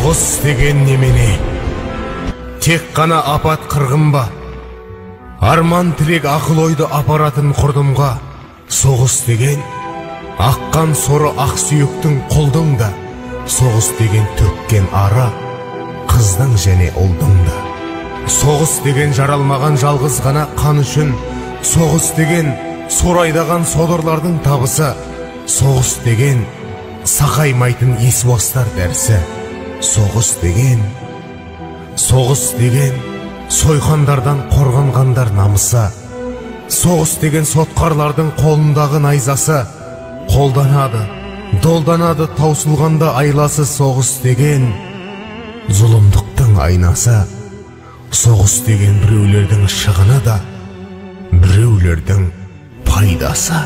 Соғыс деген немене? Тек қана апат қырғын ба? Арман тілек ақыл ойды апаратын құрдымға. Соғыс деген аққан соры ақ сүйектің құлдың да, соғыс деген төккен ары қыздың және ұлдың да. Соғыс деген жаралмаған жалғыз ғана қан үшін, соғыс деген сорайдаған содырлардың табысы, соғыс деген сақаймайтын есуастар дәрісі. Соғыс деген, соғыс деген сойқандардан қорғанғандар намысы, соғыс деген сотқарлардың қолындағы найзасы, қолданады, долданады таусылғанда айласы. Соғыс деген зұлымдықтың айнасы, соғыс деген біреулердің шығыны да, біреулердің пайдасы.